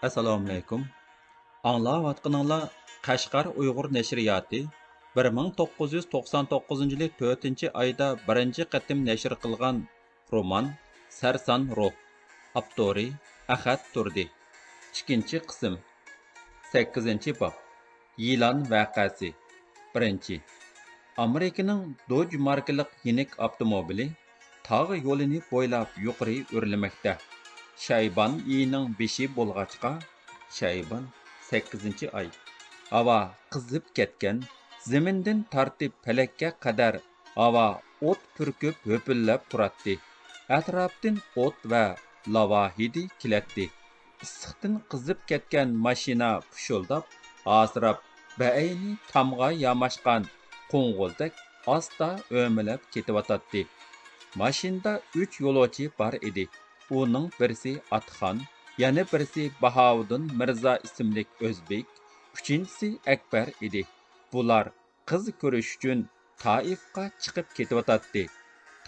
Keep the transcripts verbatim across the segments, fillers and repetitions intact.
ئەسسالامۇئەلەيكۇم. ئاڭلاۋاتقىنىڭلار قەشقەر ئۇيغۇر نەشرىياتى بىر مىڭ توققۇز يۈز توقسان توققۇزىنچى يىلى تۆتىنچى ئايدا بىرىنچى قېتىم نەشر قىلغان رومان سەرسان روھ. ئاپتورى ئەخەت تۇردى. ئىككىنچى قىسىم. سەككىزىنچى باب. يىلان ۋەقەسى. بىرىنچى. ئامېرىكىنىڭ دوج ماركىلىق يېنىك ئاپتوموبىلى تاغ يولىنى بويلاپ يۇقىرى ئۆرلىمەكتە. شەيبان ئېيىنىڭ بېشى بولغاچقا، شەيبان، سەككىزىنچى ئاي. ھاۋا قىزىپ كەتكەن، زېمىندىن تارتىپ پەلەككە قەدەر ھاۋا ئوت پۈركۈپ ھۆپۈللەپ تۇراتتى. ئەتراپتىن ئوت ۋە لاۋا ھىدى كېلەتتى. ئىسسىقتىن قىزىپ كەتكەن ماشىنا پۇشۇلداپ، ھاسىراپ، بەئەينى تامغا ياماشقان قوڭغۇزدەك ئاستا ئۆمىلەپ كېتىۋاتاتتى. ماشىنىدا ئۈچ يولۇچى بار ئىدى. ئۇنىڭ بىرسى ئاتىخان، يەنە بىرسى باھاۋۇدۇن مىرزا ئىسىملىك ئۆزبېك، ئۈچىنچىسى ئەكبەر ئىدى. بۇلار قىز كۆرۈش ئۈچۈن تائىفقا چىقىپ كېتىۋاتاتتى.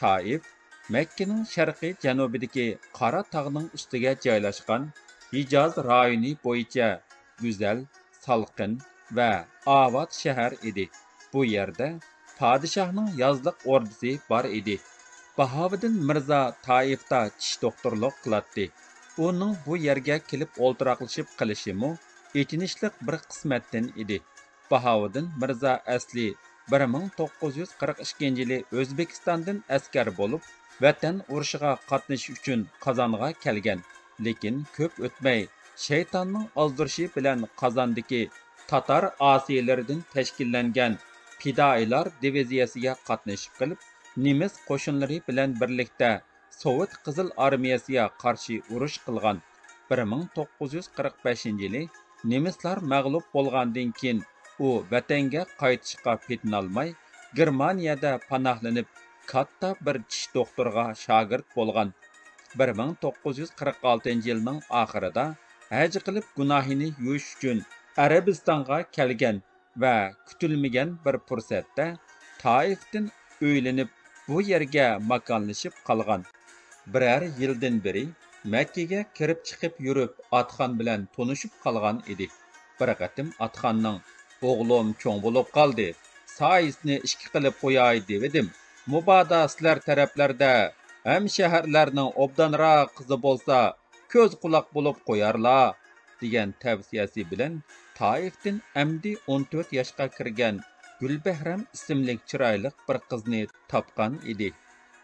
تائىف مەككىنىڭ شەرقىي جەنۇبىدىكى قارا تاغنىڭ ئۈستىگە جايلاشقان ھىجاز رايونى بويىچە گۈزەل، سالقىن ۋە ئاۋات شەھەر ئىدى. بۇ يەردە پادىشاھنىڭ يازلىق ئوردىسى بار ئىدى. باھاۋۇدۇن مىرزا تائىفتا چىش دوختۇرلۇق قىلاتتى. ئۇنىڭ بۇ يەرگە كېلىپ ئولتۇراقلىشىپ قېلىشىمۇ ئېچىنىشلىق بىر قىسمەتتىن ئىدى. باھاۋۇدۇن مىرزا ئەسلى بىر مىڭ توققۇز يۈز قىرىق ئىككىنچى يىلى ئۆزبېكىستاندىن ئەسكەر بولۇپ، ۋەتەن ئۇرۇشىغا قاتنىشىش ئۈچۈن قازانغا كەلگەن. لېكىن كۆپ ئۆتمەي، شەيتاننىڭ ئازدۇرۇشى بىلەن قازاندىكى تاتار ئاسىيلىرىدىن تەشكىللەنگەن پىدائىيلار دىۋىزىيەسىگە قاتنىشىپ قېلىپ، نېمىس قوشۇنلىرى بىلەن بىرلىكتە سوۋېت قىزىل ئارمىيەسىگە قارشى ئۇرۇش قىلغان. بىر مىڭ توققۇز يۈز قىرىق بەشىنچى يىلى نېمىسلار مەغلۇپ بولغاندىن كېيىن، ئۇ ۋەتەنگە قايتىشقا پېتىنالماي، گېرمانىيەدە پاناھلىنىپ، كاتتا بىر چىش دوختۇرغا شاگىرت بولغان. بىر مىڭ توققۇز يۈز قىرىق ئالتىنچى يىلنىڭ ئاخىرىدا ھەج قىلىپ گۇناھىنى يۇيۇش ئۈچۈن ئەرەبىستانغا كەلگەن ۋە كۈتۈلمىگەن بىر پۇرسەتتە تائىفتىن ئۆيلىنىپ، بۇ يەرگە ماكانلىشىپ قالغان. بىرەر يىلدىن بېرى مەككىگە كىرىپ چىقىپ يۈرۈپ، ئاتىخان بىلەن تونۇشۇپ قالغان ئىدى. بىر قېتىم ئاتىخاننىڭ، «ئوغلۇم چوڭ بولۇپ قالدى، سايىسىنى ئىككى قىلىپ قوياي دېۋىدىم. مۇبادا سىلەر تەرەپلەردە ھەمشەھەرلەرنىڭ ئوبدانراق قىزى بولسا، كۆز قۇلاق بولۇپ قويارلا» دېگەن تەۋسىيەسى بىلەن تائىفتىن ئەمدى ئون تۆت ياشقا كىرگەن گۈلبەھرەم ئىسىملىك چىرايلىق بىر قىزنى تاپقان ئىدى.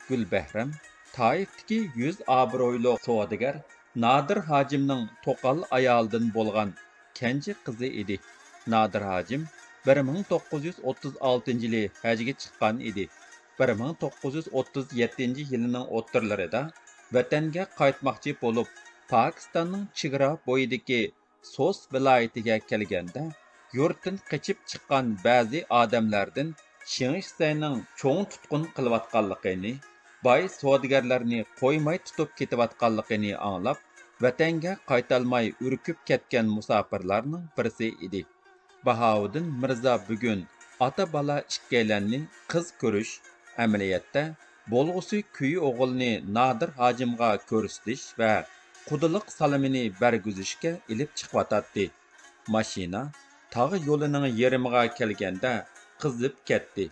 گۈلبەھرەم تائىفتىكى يۈز ئابرۇيلۇق سودىگەر نادىر ھاجىمنىڭ توقال ئايالىدىن بولغان كەنجى قىزى ئىدى. نادىر ھاجىم بىر مىڭ توققۇز يۈز ئوتتۇز ئالتىنچى يىلى ھەجگە چىققان ئىدى. بىر مىڭ توققۇز يۈز ئوتتۇز يەتتىنچى يىلىنىڭ ئوتتۇرىلىرىدا ۋەتەنگە قايتماقچى بولۇپ، پاكىستاننىڭ چېگرا بويىدىكى سوس ۋىلايىتىگە كەلگەندە، يۇرتتىن قېچىپ چىققان بەزى ئادەملەردىن شېڭ شىسەينىڭ چوڭ تۇتقۇن قىلىۋاتقانلىقىنى، باي سودىگەرلەرنى قويماي تۇتۇپ كېتىۋاتقانلىقىنى ئاڭلاپ، ۋەتەنگە قايتالماي ئۈركۈپ كەتكەن مۇساپىرلارنىڭ بىرسى ئىدى. باھاۋۇدۇن مىرزا بۈگۈن ئاتا-بالا ئىككىيلەننى قىز كۆرۈش، ئەمەلىيەتتە بولغۇسى كۈيئوغۇلنى نادىر ھاجىمغا كۆرسىتىش ۋە قۇدىلىق سالىمىنى بەرگۈزۈشكە ئېلىپ چىقىۋاتاتتى. ماشىنا تاغ يولىنىڭ يېرىمىغا كەلگەندە قىزىپ كەتتى.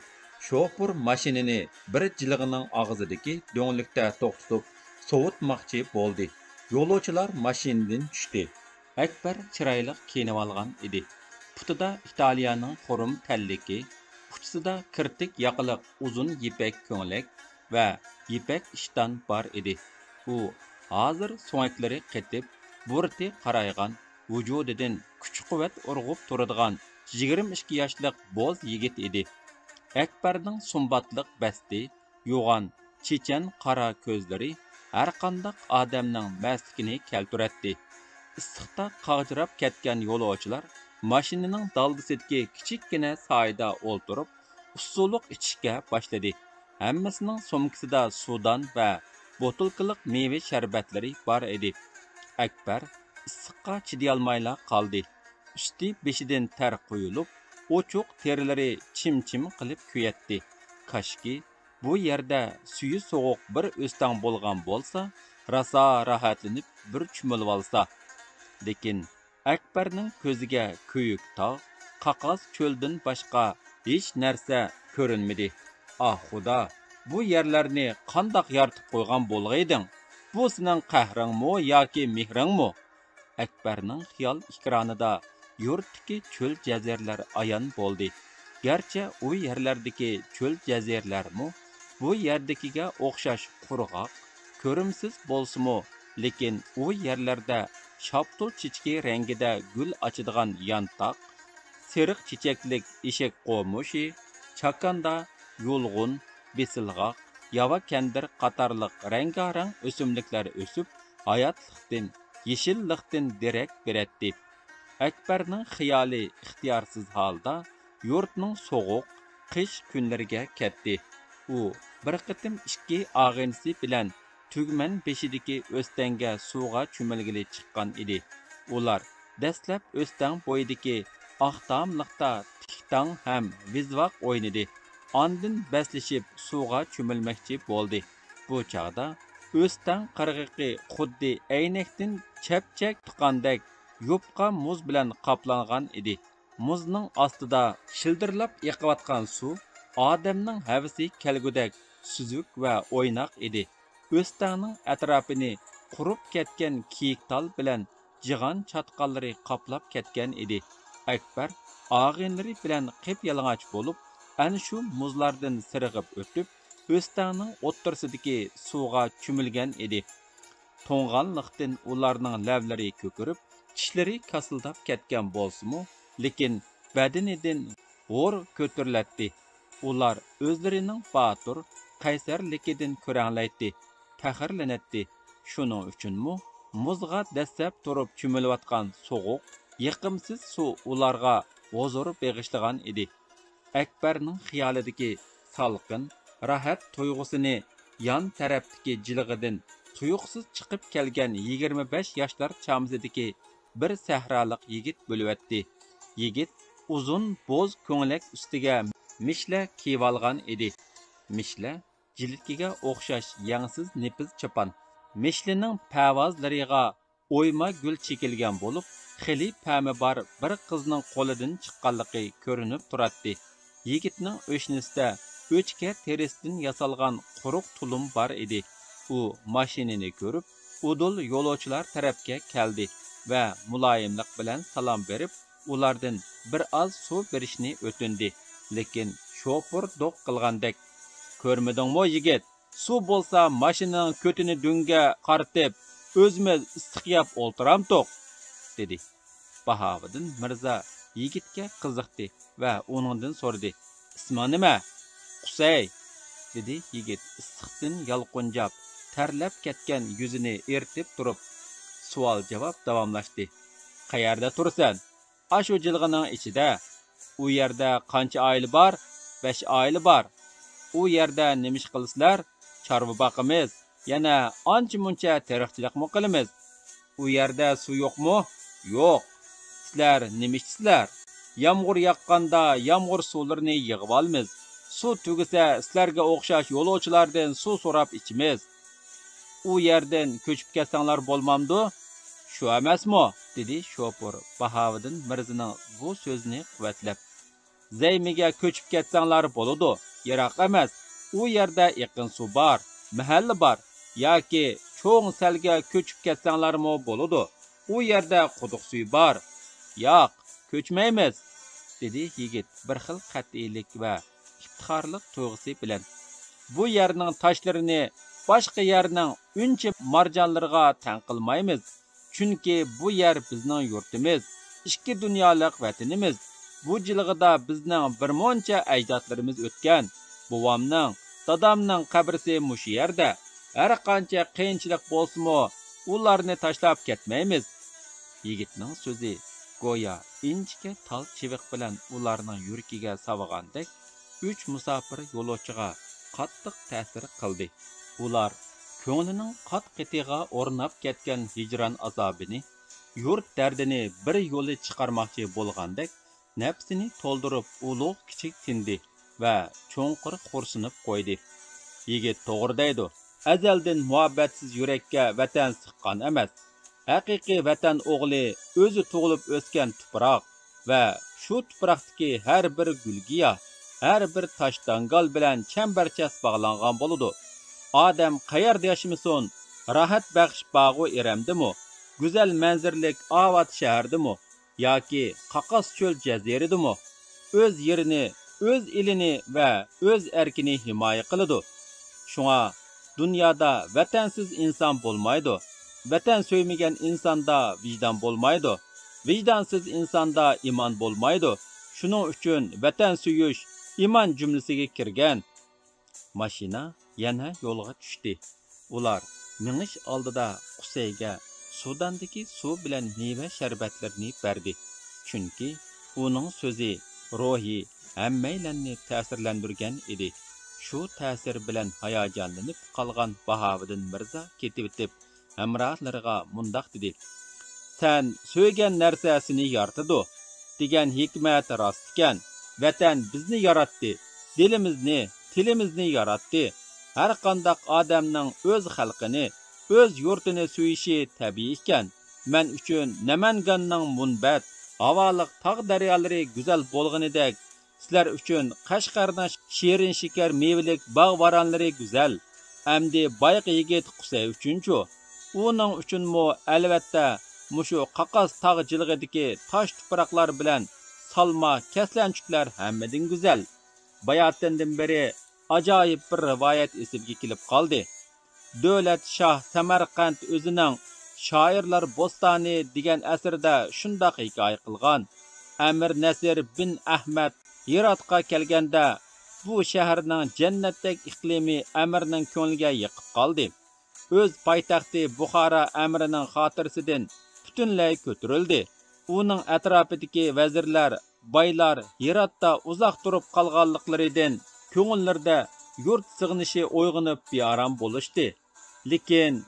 شوپۇر ماشىنىنى بىر جىلغىنىڭ ئاغزىدىكى دۆڭلۈكتە توختىتىپ سوۋۇتماقچى بولدى. يولۇچىلار ماشىنىدىن چۈشتى. ئەكبەر چىرايلىق كىيىنىۋالغان ئىدى. پۇتىدا ئىتالىيەنىڭ خۇرۇم تەنلىكى، ئۇچىسىدا كىرتىك ياقىلىق ئۇزۇن يىپەك كۆڭلەك ۋە يىپەك ئىشتان بار ئىدى. ئۇ ھازىر سۆڭەكلىرى قېتىپ، بۇرۇتى قارايغان، ۋۇجۇدىدىن كۈچ-قۇۋۋەت ئۇرغۇپ تۇرىدىغان يىگىرمە ئىككى ياشلىق بوز يىگىت ئىدى. ئەكبەرنىڭ سۇمباتلىق بەستى، يوغان، چېچەن قارا كۆزلىرى ھەرقانداق ئادەمنىڭ مەستلىكىنى كەلتۈرەتتى. ئىسسىقتا قاغجىراپ كەتكەن يولۇچىلار ماشىنىنىڭ دالدىسىدىكى كىچىككىنە سايىدا ئولتۇرۇپ، ئۇسسۇلۇق ئىچىشكە باشلىدى. ھەممىسىنىڭ سومكىسىدا سۇدان ۋە بوتۇلكىلىق مېۋە شەربەتلىرى بار ئىدى. ئەكبەر ئىسسىققا چىدىيالمايلا قالدى. ئۈستى بېشىدىن تەر قۇيۇلۇپ، ئوچۇق تېرىلىرى چىم-چىم قىلىپ كۆيەتتى. كاشكى، بۇ يەردە سۈيى سوغۇق بىر ئۆستەڭ بولغان بولسا، راسا راھەتلىنىپ بىر چۆمۈلۈۋالسا. لېكىن ئەكبەرنىڭ كۆزىگە كۆيۈك تاغ، قاقاس چۆلدىن باشقا ھېچ نەرسە كۆرۈنمىدى. ئاھ، خۇدا، بۇ يەرلەرنى قانداق يارىتىپ قويغان بولغىيدىڭ؟ بۇ سېنىڭ قەھرىڭمۇ ياكى مېھرىڭمۇ؟ ئەكبەرنىڭ خىيال ئېكرانىدا يۇرتتىكى چۆل جەزىرىلەر ئايان بولدى. گەرچە ئۇ يەرلەردىكى چۆل جەزىرىلەرمۇ بۇ يەردىكىگە ئوخشاش قۇرغاق، كۆرۈمسىز بولسىمۇ، لېكىن ئۇ يەرلەردە شاپتۇل چېچىكى رەڭگىدە گۈل ئاچىدىغان يانتاق، سېرىق چېچەكلىك ئېشەك قومۇشى، چاكاندا، يۇلغۇن، بېسىلغاق، ياۋا كەندىر قاتارلىق رەڭگارەڭ ئۆسۈملۈكلەر ئۆسۈپ، ھاياتلىقتىن، يېشىللىقتىن دېرەك بېرەتتى. ئەكبەرنىڭ خىيالى ئىختىيارسىز ھالدا يۇرتنىڭ سوغۇق قىش كۈنلىرىگە كەتتى. ئۇ بىر قېتىم ئىككى ئاغىنىسى بىلەن تۈگمەن بېشىدىكى ئۆستەڭگە سۇغا چۆمۈلگىلى چىققان ئىدى. ئۇلار دەسلەپ ئۆستەڭ بويىدىكى ئاق تاملىقتا تىكتاڭ ھەم ۋىزۋاق ئوينىدى. ئاندىن بەسلىشىپ سۇغا چۆمۈلمەكچى بولدى. بۇ چاغدا ئۆستەڭ قىرغىقى خۇددى ئەينەكتىن چەپچەك تۇتقاندەك يۇپقا مۇز بىلەن قاپلانغان ئىدى. مۇزنىڭ ئاستىدا شىلدىرلاپ ئېقىۋاتقان سۇ ئادەمنىڭ ھەۋىسى كەلگۈدەك سۈزۈك ۋە ئويناق ئىدى. ئۆستەڭنىڭ ئەتراپىنى قۇرۇپ كەتكەن كېيىك تال بىلەن جىغان چاتقاللىرى قاپلاپ كەتكەن ئىدى. ئەكبەر ئاغىنىلىرى بىلەن قىپيالىڭاچ بولۇپ، ئەنە شۇ مۇزلاردىن سىرغىپ ئۆتۈپ، ئۆستەڭنىڭ ئوتتۇرىسىدىكى سۇغا چۆمۈلگەن ئىدى. توڭغانلىقتىن ئۇلارنىڭ لەۋلىرى كۆكىرىپ، چىشلىرى كاسىلداپ كەتكەن بولسىمۇ، لېكىن بەدىنىدىن ھور كۆتۈرۈلەتتى. ئۇلار ئۆزلىرىنىڭ باتۇر، قەيسەرلىكىدىن كۆرەڭلەيتتى، پەخىرلىنەتتى. شۇنىڭ ئۈچۈنمۇ مۇزغا دەسسەپ تۇرۇپ چۆمۈلۈۋاتقان سوغۇق، يېقىمسىز سۇ ئۇلارغا ھۇزۇر بېغىشلىغان ئىدى. ئەكبەرنىڭ خىيالىدىكى سالقىن، راھەت تۇيغۇسىنى يان تەرەپتىكى جىلغىدىن تۇيۇقسىز چىقىپ كەلگەن يىگىرمە بەش ياشلار چامىسىدىكى بىر سەھرالىق يىگىت بۆلۈۋەتتى. يىگىت ئۇزۇن بوز كۆڭلەك ئۈستىگە مىشلە كىيىۋالغان ئىدى. مىشلە جىلىكىگە ئوخشاش يەڭسىز نېپىز چاپان. مىشلىنىڭ پەۋازلىرىغا ئويما گۈل چېكىلگەن بولۇپ، خېلى پەمى بار بىر قىزنىڭ قولىدىن چىققانلىقى كۆرۈنۈپ تۇراتتى. يىگىتنىڭ ئۆشنىسىدە ئۆچكە تېرىسىدىن ياسالغان قۇرۇق تۇلۇم بار ئىدى. ئۇ ماشىنىنى كۆرۈپ، ئۇدۇل يولۇچىلار تەرەپكە كەلدى ۋە مۇلايىملىق بىلەن سالام بېرىپ، ئۇلاردىن بىر ئاز سۇ بېرىشنى ئۆتۈندى. لېكىن شوپۇر دوق قىلغاندەك، «كۆرمىدىڭمۇ، يىگىت؟ سۇ بولسا ماشىنىنىڭ كۆتىنى دۆڭگە قارىتىپ، ئۆزىمىز ئىسسىق يەپ ئولتۇرامتۇق؟» دېدى. باھاۋىدىن مىرزا يىگىتكە قىزىقتى ۋە ئۇنىڭدىن سورىدى، «ئىسمىڭ نېمە؟» «قۇسەي»، دېدى يىگىت ئىسسىقتىن يالقۇنجاپ، تەرلەپ كەتكەن يۈزىنى ئېرىتىپ تۇرۇپ. سوئال-جاۋاب داۋاملاشتى. «قەيەردە تۇرىسەن؟» «ئاشۇ جىلغىنىڭ ئىچىدە.» «ئۇ يەردە قانچە ئائىلە بار؟» «بەش ئائىلە بار.» «ئۇ يەردە نېمە ئىش قىلىسىلەر؟» «چارۋا باقىمىز، يەنە ئانچە-مۇنچە تېرىقچىلىقمۇ قىلىمىز.» «ئۇ يەردە سۇ يوقمۇ؟» «يوق.» «سىلەر نېمە ئىچىسىلەر؟» «يامغۇر ياغقاندا يامغۇر سۇلىرىنى يىغىۋالىمىز. سۇ تۈگىسە سىلەرگە ئوخشاش يولۇچىلاردىن سۇ سوراپ ئىچىمىز.» «ئۇ يەردىن كۆچۈپ كەتسەڭلار بولمامدۇ؟» «شۇ ئەمەسمۇ؟» دېدى شوپۇر باھاۋىدىن مىرزىنىڭ بۇ سۆزىنى قۇۋۋەتلەپ. «زەيمىگە كۆچۈپ كەتسەڭلار بولىدۇ، يىراق ئەمەس. ئۇ يەردە ئېقىن سۇ بار، مەھەللە بار. ياكى چوڭ سەلگە كۆچۈپ كەتسەڭلارمۇ بولىدۇ. ئۇ يەردە قۇدۇق سۈيى بار.» «ياق، كۆچمەيمىز.» دېدى يىگىت بىر خىل قەتئىيلىك ۋە ئىپتىخارلىق تۇيغۇسى بىلەن. «بۇ يەرنىڭ تاشلىرىنى، باشقا يەرنىڭ ئۈنچە مارجانلىرىغا تەڭ قىلمايمىز. چۈنكى بۇ يەر بىزنىڭ يۇرتىمىز، ئىككى دۇنيالىق ۋەتىنىمىز. بۇ جىلغىدا بىزنىڭ بىر مۇنچە ئەجدادلىرىمىز ئۆتكەن. بوۋامنىڭ، دادامنىڭ قەبرىسى مۇشۇ يەردە. ھەر قانچە قىيىنچىلىق بولسىمۇ، ئۇلارنى تاشلاپ كەتمەيمىز.» يىگىتنىڭ سۆزى گويا ئىنچىكە تال چىۋىق بىلەن ئۇلارنىڭ يۈرىكىگە ساۋىغاندەك، ئۈچ مۇساپىر يولۇچىغا قاتتىق تەسىر قىلدى. ئۇلار كۆڭلىنىڭ قات-قېتىغا ئورناپ كەتكەن ھىجران ئازابىنى، يۇرت دەردىنى بىر يولى چىقارماقچى بولغاندەك، نەپسىنى تولدۇرۇپ ئۇلۇغ-كىچىك تىندى ۋە چوڭقۇر خورسىنىپ قويدى. يىگىت توغرا دەيدۇ، ئەزەلدىن مۇھەببەتسىز يۈرەككە ۋەتەن سىغقان ئەمەس. ھەقىقىي ۋەتەن ئوغلى ئۆزى تۇغۇلۇپ ئۆسكەن تۇپراق ۋە شۇ تۇپراقتىكى ھەر بىر گۈل-گىياھ، ھەر بىر تاش-داڭگال بىلەن چەمبەرچاس باغلانغان بولىدۇ. ئادەم قەيەردە ياشىمىسۇن، راھەت بەخش باغۇ ئېرەمدىمۇ، گۈزەل مەنزىرىلىك ئاۋات شەھەردىمۇ، ياكى قاقاس چۆل جەزىرىدىمۇ، ئۆز يېرىنى، ئۆز ئېلىنى ۋە ئۆز ئەركىنى ھىمايە قىلىدۇ. شۇڭا دۇنيادا ۋەتەنسىز ئىنسان بولمايدۇ. ۋەتەن سۆيمىگەن ئىنساندا ۋىجدان بولمايدۇ. ۋىجدانسىز ئىنساندا ئىمان بولمايدۇ. شۇنىڭ ئۈچۈن ۋەتەن سۆيۈش ئىمان جۈملىسىگە كىرگەن. ماشىنا يەنە يولغا چۈشتى. ئۇلار مېڭىش ئالدىدا قۇسەيگە سۇداندىكى سۇ بىلەن مېۋە شەربەتلىرىنى بەردى. چۈنكى ئۇنىڭ سۆزى، روھى ھەممەيلەننى تەسىرلەندۈرگەن ئىدى. شۇ تەسىر بىلەن ھاياجانلىنىپ قالغان باھاۋىدىن مىرزا كېتىۋېتىپ، ھەمراھلىرىغا مۇنداق دېدى: سەن سۆيگەن نەرسە سېنى يارىتىدۇ دېگەن ھېكمەت راستكەن. ۋەتەن بىزنى ياراتتى، دىلىمىزنى، تىلىمىزنى ياراتتى. ھەرقانداق ئادەمنىڭ ئۆز خەلقىنى، ئۆز يۇرتىنى سۆيۈشى تەبىئىيكەن. مەن ئۈچۈن نەمەنگاننىڭ مۇنبەت، ھاۋالىق تاغ-دەريالىرى گۈزەل بولغىنىدەك، سىلەر ئۈچۈن قەشقەرنىڭ شېرىن شېكەر مېۋىلىك باغ-ۋارانلىرى گۈزەل. ئەمدى بايىق يىگىت قۇسەي ئۈچۈنچۇ؟ ئۇنىڭ ئۈچۈنمۇ، ئەلۋەتتە، مۇشۇ قاقاس تاغ جىلغىدىكى تاش تۇپراقلار بىلەن سالما كەسلەنچۈكلەر ھەممىدىن گۈزەل. باياتىندىن بېرى ئاجايىپ بىر رىۋايەت ئېسىمگە كېلىپ قالدى. دۆلەت شاھ سەمەرقەنت ئۆزىنىڭ شائىرلار بوستانى دېگەن ئەسىرىدە شۇنداق ھېكايە قىلغان. ئەمىر نەسىر بىن ئەھمەد ھىراتقا كەلگەندە، بۇ شەھەرنىڭ جەننەتتەك ئىقلىمى ئەمىرنىڭ كۆڭلىگە يېقىپ قالدى. ئۆز پايتەختى بۇخارا ئەمىرىنىڭ خاتىرىسىدىن پۈتۈنلەي كۆتۈرۈلدى. ئۇنىڭ ئەتراپىدىكى ۋەزىرلەر، بايلار ھىراتتا ئۇزاق تۇرۇپ قالغانلىقلىرىدىن كۆڭۈللىرىدە يۇرت سېغىنىشى ئويغىنىپ بىئارام بولۇشتى. لېكىن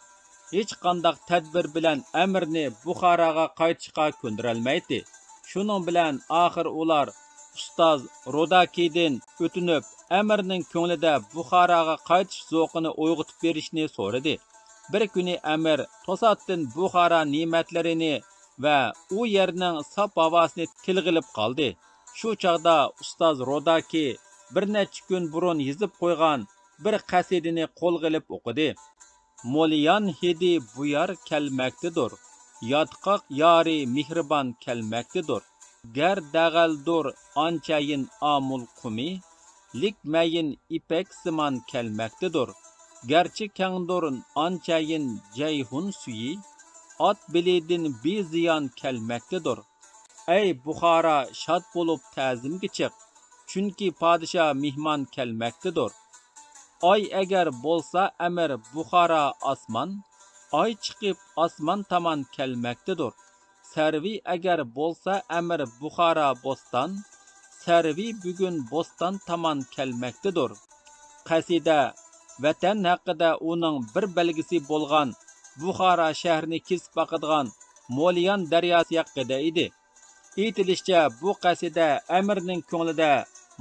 ھېچقانداق تەدبىر بىلەن ئەمىرنى بۇخاراغا قايتىشقا كۆندۈرەلمەيتتى. شۇنىڭ بىلەن ئاخىر ئۇلار ئۇستاز روداكىدىن ئۆتۈنۈپ، ئەمىرنىڭ كۆڭلىدە بۇخاراغا قايتىش زوقىنى ئويغىتىپ بېرىشنى سورىدى. بىر كۈنى ئەمىر توساتتىن بۇخارا نېمەتلىرىنى ۋە ئۇ يەرنىڭ ساپ ھاۋاسىنى تىلغا ئېلىپ قالدى. شۇ چاغدا ئۇستاز روداكى بىر نەچچە كۈن بۇرۇن يېزىپ قويغان بىر قەسىدىنى قولغا ئېلىپ ئوقۇدى. موليان ھىدى بۇ يار كەلمەكتىدۇر، ياتقاق يارى مېھرىبان كەلمەكتىدۇر. گەر دەغەلدۇر ئانچەيىن ئامۇل قۇمى، لىك مەيىن ئىپەك سىمان كەلمەكتىدۇر. گەرچە كەڭدۇر ئانچەيىن جەيھۇن سۈيى، ئات بېلىدىن بىزىيان كەلمەكتىدۇر. ئەي بۇخارا، شاد بولۇپ تەزىمگە چىق، چۈنكى پادىشاھ مېھمان كەلمەكتىدۇر. ئاي ئەگەر بولسا ئەمىر بۇخارا ئاسمان، ئاي چىقىپ ئاسمان تامان كەلمەكتىدۇر. سەرۋى ئەگەر بولسا ئەمىر بۇخارا بوستان، سەرۋى بۈگۈن بوستان تامان كەلمەكتىدۇر. قەسىدە ۋەتەن ھەققىدە ئۇنىڭ بىر بەلگىسى بولغان بۇخارا شەھىرىنى كېسىپ ئاقىدىغان موليان دەرياسى ھەققىدە ئىدى. ئېيتىلىشىچە، بۇ قەسىدە ئەمىرنىڭ كۆڭلىدە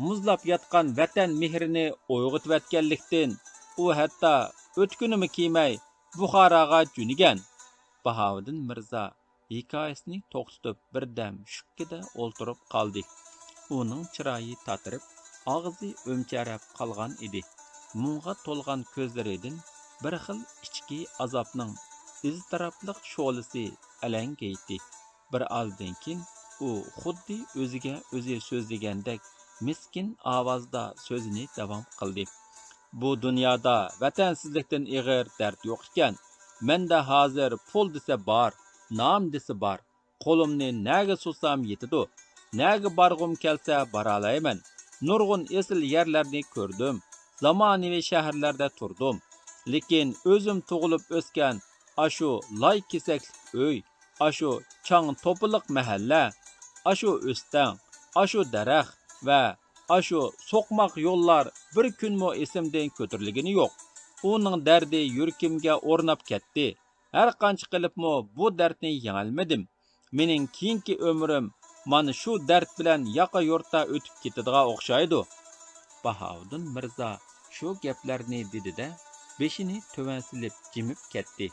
مۇزلاپ ياتقان ۋەتەن مېھرىنى ئويغىتىۋەتكەنلىكتىن، ئۇ ھەتتا ئۆتۈكىنىمۇ كىيمەي بۇخاراغا جۆنىگەن. باھاۋۇدۇن مىرزا ھېكايىسىنى توختىتىپ، بىردەم شۈككىدە ئولتۇرۇپ قالدى. ئۇنىڭ چىرايى تاتىرىپ، ئاغزى ئۆمچەرەپ قالغان ئىدى. مۇڭغا تولغان كۆزلىرىدىن بىر خىل ئىچكى ئازابنىڭ ئىزتىراپلىق شولىسى ئەلەڭگەيتتى. بىر ئازدىن كېيىن ئۇ خۇددى ئۆزىگە ئۆزى سۆزلىگەندەك مىسكىن ئاۋازدا سۆزىنى داۋام قىلدى. بۇ دۇنيادا ۋەتەنسىزلىكتىن ئېغىر دەرد يوق ئىكەن. مەندە ھازىر پۇل دېسە بار، نام دېسە بار. قولۇمنى نەگە سوزسام يېتىدۇ. نەگە بارغۇم كەلسە بارالايمەن. نۇرغۇن ئېسىل يەرلەرنى كۆردۈم. زامانىۋى شەھەرلەردە تۇردۇم. لېكىن ئۆزۈم تۇغۇلۇپ ئۆسكەن ئاشۇ لاي كېسەكلىك ئۆي، ئاشۇ چاڭ توپىلىق مەھەللە، ئاشۇ ئۆستەڭ، ئاشۇ دەرەخ ۋە ئاشۇ سوقماق يوللار بىر كۈنمۇ ئېسىمدىن كۆتۈرۈلگىنى يوق. ئۇنىڭ دەردى يۈرىكىمگە ئورناپ كەتتى. ھەر قانچە قىلىپمۇ بۇ دەردنى يېڭەلمىدىم. مېنىڭ كېيىنكى ئۆمرۈم مانا شۇ دەرد بىلەن ياقا يۇرتتا ئۆتۈپ كېتىدىغان ئوخشايدۇ. باھاۋۇدۇن مىرزا شۇ گەپلەرنى دېدى-دە، بېشىنى تۆۋەن سېلىپ جىمىپ كەتتى.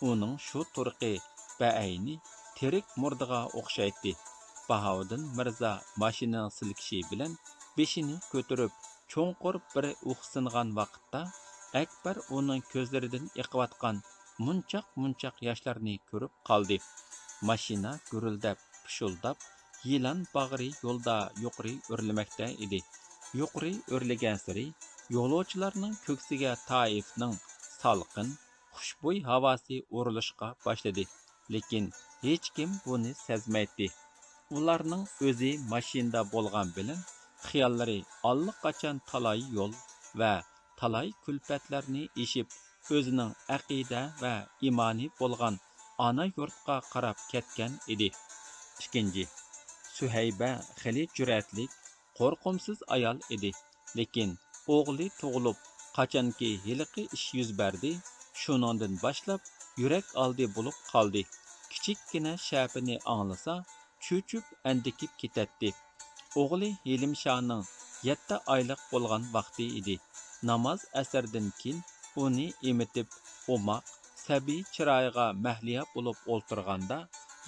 ئۇنىڭ شۇ تۇرقى بەئەينى تىرىك مۇردىغا ئوخشايتتى. باھاۋۇدۇن مىرزا ماشىنىنىڭ سىلكىشى بىلەن بېشىنى كۆتۈرۈپ، چوڭقۇر بىر ئۇھسىنغان ۋاقىتتا، ئەكبەر ئۇنىڭ كۆزلىرىدىن ئېقىۋاتقان مۇنچاق-مۇنچاق ياشلارنى كۆرۈپ قالدى. ماشىنا گۈرۈلدەپ، پۇشۇلداپ، يىلان باغرى يولدا يۇقىرى ئۆرلىمەكتە ئىدى. يۇقىرى ئۆرلىگەنسېرى يولۇچىلارنىڭ كۆكسىگە تائىفنىڭ سالقىن، خۇشبۇي ھاۋاسى ئۇرۇلۇشقا باشلىدى. لېكىن ھېچكىم بۇنى سەزمەيتتى. ئۇلارنىڭ ئۆزى ماشىنىدا بولغان بىلەن خىياللىرى ئاللىقاچان تالاي يول ۋە تالاي كۈلپەتلەرنى ئېشىپ، ئۆزىنىڭ ئەقىدە ۋە ئىمانى بولغان ئانا يۇرتقا قاراپ كەتكەن ئىدى. ئىككىنچى، سۈھەيبە خېلى جۈرئەتلىك، قورقۇمسىز ئايال ئىدى. لېكىن ئوغلى تۇغۇلۇپ، قاچانكى ھېلىقى ئىش يۈز بەردى، شۇنىڭدىن باشلاپ يۈرەك ئالدى بولۇپ قالدى. كىچىككىنە شەپىنى ئاڭلىسا، چۆچۈپ ئەندىكىپ كېتەتتى. ئوغلى ھېلىمشانىڭ يەتتە ئايلىق بولغان ۋاقتى ئىدى. ناماز ئەسىردىن كېيىن ئۇنى ئېمىتىپ، ئوماق، سەبىي چىرايىغا مەھلىيا بولۇپ ئولتۇرغاندا،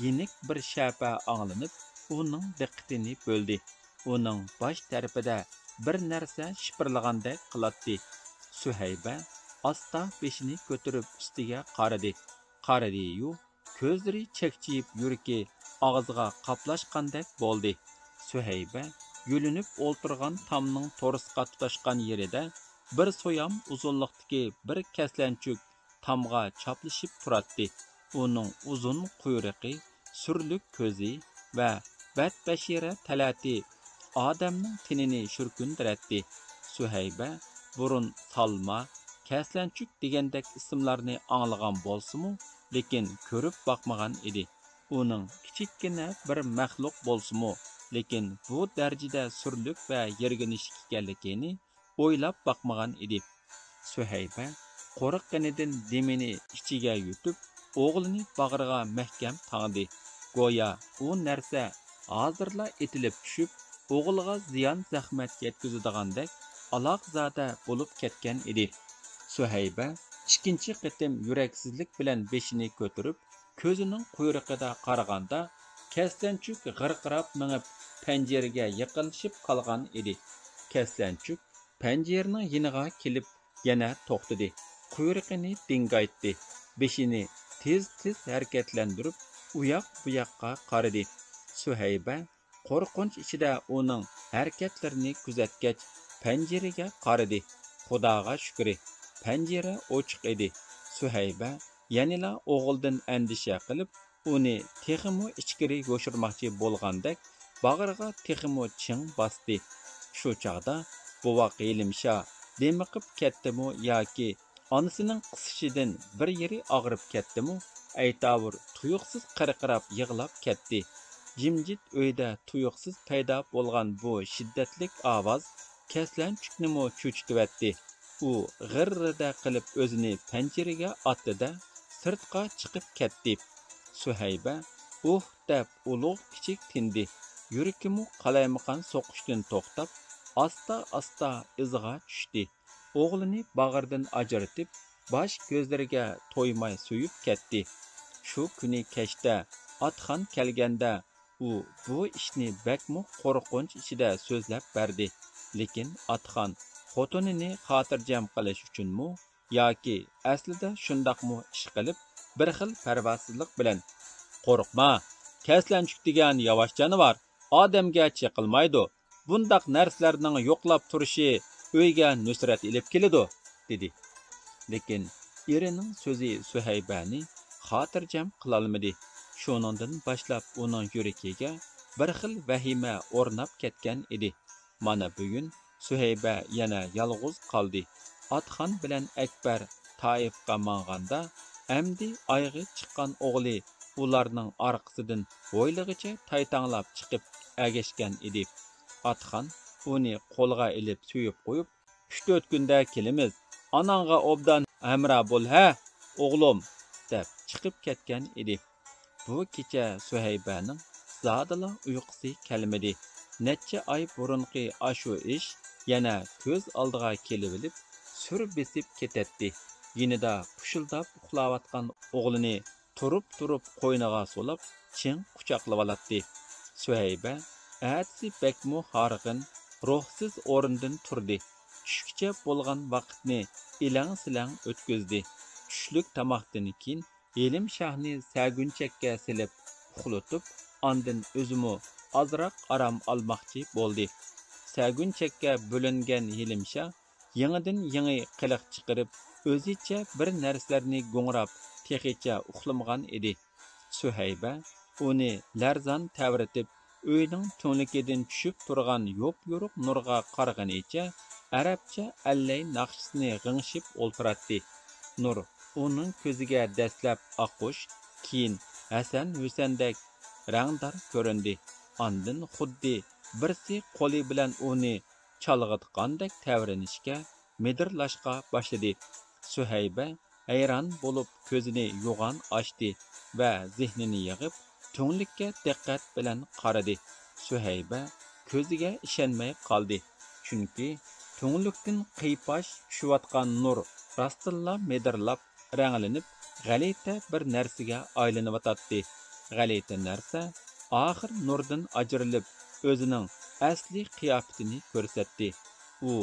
يېنىك بىر شەپە ئاڭلىنىپ، ئۇنىڭ دىققىتىنى بۆلدى. ئۇنىڭ باش تەرىپىدە بىر نەرسە شىپىرلىغاندەك قىلاتتى. سۈھەيبە ئاستا بېشىنى كۆتۈرۈپ ئۈستىگە قارىدى. قارىدىيۇ، كۆزلىرى چەكچىيىپ، يۈرىكى ئاغزىغا قاپلاشقاندەك بولدى. سۈھەيبە يۆلىنىپ ئولتۇرغان تامنىڭ تورۇسقا تۇتاشقان يېرىدە بىر سويام ئۇزۇنلۇقتىكى بىر كەسلەنچۈك تامغا چاپلىشىپ تۇراتتى. ئۇنىڭ ئۇزۇن قۇيرۇقى، سۈرلۈك كۆزى ۋە بەتبەشىرە تەلەتى ئادەمنىڭ تېنىنى شۈركۈندۈرەتتى. سۈھەيبە بۇرۇن سالما، كەسلەنچۈك دېگەندەك ئىسىملارنى ئاڭلىغان بولسىمۇ، لېكىن كۆرۈپ باقمىغان ئىدى. ئۇنىڭ كىچىككىنە بىر مەخلۇق بولسىمۇ، لېكىن بۇ دەرىجىدە سۈرلۈك ۋە يىرگىنچۈك ئىكەنلىكىنى ئويلاپ باقمىغان ئىدى. سۈھەيبە قورققىنىدىن دېمىنى ئىچىگە يۇتۇپ، ئوغلىنى باغرىغا مەھكەم تاڭدى. گويا ئۇ نەرسە ھازىرلا ئېتىلىپ چۈشۈپ، ئوغلىغا زىيان-زەخمەت يەتكۈزىدىغاندەك ئالاقزادە بولۇپ كەتكەن ئىدى. سۈھەيبە ئىككىنچى قېتىم يۈرەكسىزلىك بىلەن بېشىنى كۆتۈرۈپ، كۆزىنىڭ قۇيرۇقىدا قارىغاندا، كەسلەنچۈك غىرقىراپ مېڭىپ، پەنجىرىگە يېقىنلىشىپ قالغان ئىدى. كەسلەنچۈك پەنجىرىنىڭ يېنىغا كېلىپ، يەنە توختىدى. قۇيرۇقىنى دىڭگايتتى. بېشىنى تېز-تېز ھەرىكەتلەندۈرۈپ، ئۇياق-بۇياققا قارىدى. سۈھەيبە قورقۇنچ ئىچىدە ئۇنىڭ ھەرىكەتلىرىنى كۆزەتكەچ، پەنجىرىگە قارىدى. خۇداغا شۈكرى، پەنجىرە ئوچۇق ئىدى. سۈھەيبە يەنىلا ئوغلىدىن ئەندىشە قىلىپ، ئۇنى تېخىمۇ ئىچكىرى يوشۇرماقچى بولغاندەك، باغرىغا تېخىمۇ چىڭ باستى. شۇ چاغدا بوۋاق ھېلىمشا دىمىقىپ كەتتىمۇ ياكى ئانىسىنىڭ قىسىشىدىن بىر يېرى ئاغرىپ كەتتىمۇ، ئەيتاۋۇر تۇيۇقسىز قىرقىراپ يىغلاپ كەتتى. جىمجىت ئۆيدە تۇيۇقسىز پەيدا بولغان بۇ شىددەتلىك ئاۋاز كەسلەنچۈكنىمۇ چۆچۈتۈۋەتتى. ئۇ غىررىدە قىلىپ ئۆزىنى پەنجىرىگە ئاتتى-دە، سىرتقا چىقىپ كەتتى. سۈھەيبە «ئۇھ» دەپ ئۇلۇغ-كىچىك تىندى. يۈرىكىمۇ قالايمىقان سوقۇشتىن توختاپ، ئاستا-ئاستا ئىزىغا چۈشتى. ئوغلىنى باغرىدىن ئاجرىتىپ، باش كۆزلىرىگە تويماي سۆيۈپ كەتتى. شۇ كۈنى كەچتە ئاتخان كەلگەندە، ئۇ بۇ ئىشنى بەكمۇ قورقۇنچ ئىچىدە سۆزلەپ بەردى. لېكىن ئاتخان خوتۇنىنى خاتىرجەم قىلىش ئۈچۈنمۇ ياكى ئەسلىدە شۇنداقمۇ ئىش قىلىپ، بىر خىل پەرۋاسىزلىق بىلەن: «قورقما، كەسلەنچۈك دېگەن ياۋاش جانىۋار، ئادەمگە چېقىلمايدۇ. بۇنداق نەرسىلەرنىڭ يوقلاپ تۇرۇشى ئۆيگە نۇسرەت ئېلىپ كېلىدۇ» دېدى. لېكىن ئېرىنىڭ سۆزى سۈھەيبەنى خاتىرجەم قىلالمىدى. شۇنىڭدىن باشلاپ ئۇنىڭ يۈرىكىگە بىر خىل ۋەھىمە ئورناپ كەتكەن ئىدى. مانا بۈگۈن سۈھەيبە يەنە يالغۇز قالدى. ئاتخان بىلەن ئەكبەر تائىفقا ماڭغاندا، ئەمدى ئايىغى چىققان ئوغلى ئۇلارنىڭ ئارقىسىدىن ھويلىغىچە تايتاڭلاپ چىقىپ ئەگەشكەن ئىدى. ئاتخان ئۇنى قولغا ئېلىپ سۆيۈپ قويۇپ، «ئۈچ-تۆت كۈندە كېلىمىز، ئاناڭغا ئوبدان ھەمراھ بول ھە، ئوغلۇم» دەپ چىقىپ كەتكەن ئىدى. بۇ كېچە سۈھەيبەنىڭ زادىلا ئۇيقۇسى كەلمىدى. نەچچە ئاي بۇرۇنقى ئاشۇ ئىش يەنە كۆز ئالدىغا كېلىۋېلىپ، سۈر بېسىپ كېتەتتى. يېنىدا پۇشۇلداپ ئۇخلاۋاتقان ئوغلىنى تۇرۇپ-تۇرۇپ قوينىغا سولاپ، چىڭ قۇچاقلىۋالاتتى. سۈھەيبە ئەتىسى بەكمۇ ھارغىن، روھسىز ئورنىدىن تۇردى. چۈشكىچە بولغان ۋاقىتنى ئېلەڭ-سېلەڭ ئۆتكۈزدى. چۈشلۈك تاماقتىن كېيىن ھېلىم شاھنى سەگۈنچەككە سېلىپ ئۇخلىتىپ، ئاندىن ئۆزىمۇ ئازراق ئارام ئالماقچى بولدى. سەگۈنچەككە بۆلۈنگەن ھېلىم شاھ يېڭىدىن يېڭى قىلىق چىقىرىپ، ئۆزىچە بىر نەرسىلەرنى گۇڭراپ، تېخىچە ئۇخلىمىغان ئىدى. سۈھەيبە ئۇنى لەرزان تەۋرىتىپ، ئۆينىڭ تۈڭلۈكىدىن چۈشۈپ تۇرغان يوپيورۇق نۇرغا قارىغىنىچە، ئەرەبچە ئەللەي ناخشىسىنى غىڭشىپ ئولتۇراتتى. نۇر ئۇنىڭ كۆزىگە دەسلەپ ئاققۇچ، كېيىن ھەسەن-ھۈسەندەك رەڭدار كۆرۈندى. ئاندىن خۇددى بىرسى قولى بىلەن ئۇنى چالغىتقاندەك تەۋرىنىشكە، مىدىرلاشقا باشلىدى. سۈھەيبە ھەيران بولۇپ كۆزىنى يوغان ئاچتى ۋە زېھنىنى يىغىپ، تۈڭلۈككە دىققەت بىلەن قارىدى. سۈھەيبە كۆزىگە ئىشەنمەي قالدى، چۈنكى تۈڭلۈكتىن قىيپاش چۈشۈۋاتقان نۇر راستتىنلا مىدىرلاپ، رەڭلىنىپ، غەلىتە بىر نەرسىگە ئايلىنىۋاتاتتى. غەلىتە نەرسە ئاخىر نۇردىن ئاجرىلىپ، ئۆزىنىڭ ئەسلىي قىياپىتىنى كۆرسەتتى. ئۇ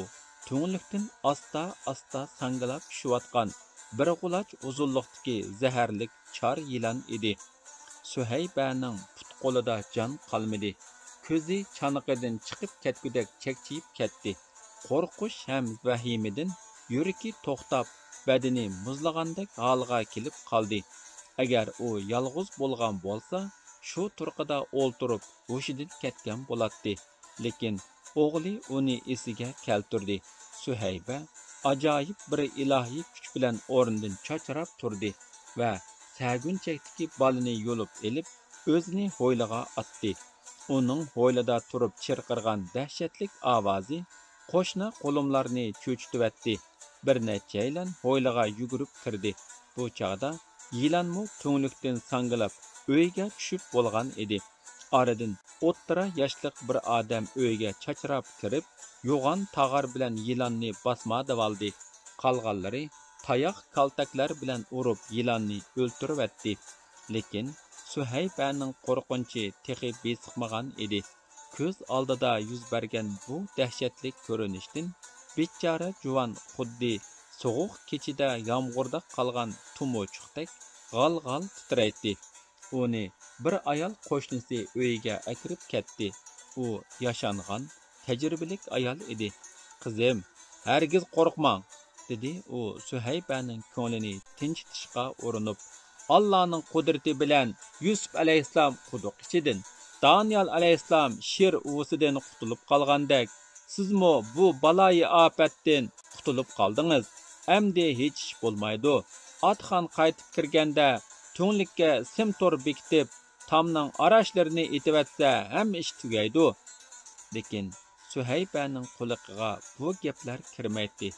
تۈڭلۈكتىن ئاستا-ئاستا ساڭگىلاپ چۈشۈۋاتقان بىر غۇلاچ ئۇزۇنلۇقتىكى زەھەرلىك چار يىلان ئىدى. سۈھەيبەنىڭ پۇت-قولىدا جان قالمىدى. كۆزى چانىقىدىن چىقىپ كەتكۈدەك چەكچىيىپ كەتتى. قورقۇش ھەم ۋەھىمىدىن يۈرىكى توختاپ، بەدىنى مۇزلىغاندەك ھالغا كېلىپ قالدى. ئەگەر ئۇ يالغۇز بولغان بولسا، شۇ تۇرقىدا ئولتۇرۇپ ھوشىدىن كەتكەن بولاتتى. لېكىن ئوغلى ئۇنى ئېسىگە كەلتۈردى. سۈھەيبە ئاجايىپ بىر ئىلاھىي كۈچ بىلەن ئورنىدىن چاچراپ تۇردى ۋە سەگۈنچەكتىكى بالىنى يۇلۇپ ئېلىپ، ئۆزىنى ھويلىغا ئاتتى. ئۇنىڭ ھويلىدا تۇرۇپ چىرقىرىغان دەھشەتلىك ئاۋازى قوشنا قولۇملارنى چۆچۈتۈۋەتتى. بىر نەچچەيلەن ھويلىغا يۈگۈرۈپ كىردى. بۇ چاغدا يىلانمۇ تۈڭلۈكتىن ساڭگىلاپ ئۆيگە چۈشۈپ بولغان ئىدى. ئارىدىن ئوتتۇرا ياشلىق بىر ئادەم ئۆيگە چاچراپ كىرىپ، يوغان تاغار بىلەن يىلاننى باسمادىۋالدى. قالغانلىرى تاياق، كالتەكلەر بىلەن ئۇرۇپ يىلاننى ئۆلتۈرۈۋەتتى. لېكىن سۈھەيبەنىڭ قورقۇنچى تېخى بېسىقمىغان ئىدى. كۆز ئالدىدا يۈز بەرگەن بۇ دەھشەتلىك كۆرۈنۈشتىن بىچارە جۇۋان خۇددى سوغۇق كېچىدە يامغۇردا قالغان تۇمۇچۇقتەك غال-غال تىترەيتتى. ئۇنى بىر ئايال قوشنىسى ئۆيىگە ئەكىرىپ كەتتى. ئۇ ياشانغان، تەجرىبىلىك ئايال ئىدى. «قىزىم، ھەرگىز قورقماڭ»، دېدى ئۇ سۈھەيبەنىڭ كۆڭلىنى تىنچىتىشقا ئۇرۇنۇپ. «ئاللانىڭ قۇدرىتى بىلەن يۈسۈپ ئەلەيھىسسالام قۇدۇق ئىچىدىن، دانىيال ئەلەيھىسسالام شىر ئۇۋىسىدىن قۇتۇلۇپ قالغاندەك، سىزمۇ بۇ بالايىئاپەتتىن قۇتۇلۇپ قالدىڭىز. ئەمدى ھېچ ئىش بولمايدۇ. ئاتىخان قايتىپ كىرگەندە تۈڭلۈككە سىم تور بېكىتىپ، تامنىڭ ئاراشلىرىنى ئېتىۋەتسە، ھەممە ئىش تۈگەيدۇ.» لېكىن سۈھەيبەنىڭ قۇلىقىغا بۇ گەپلەر كىرمەيتتى.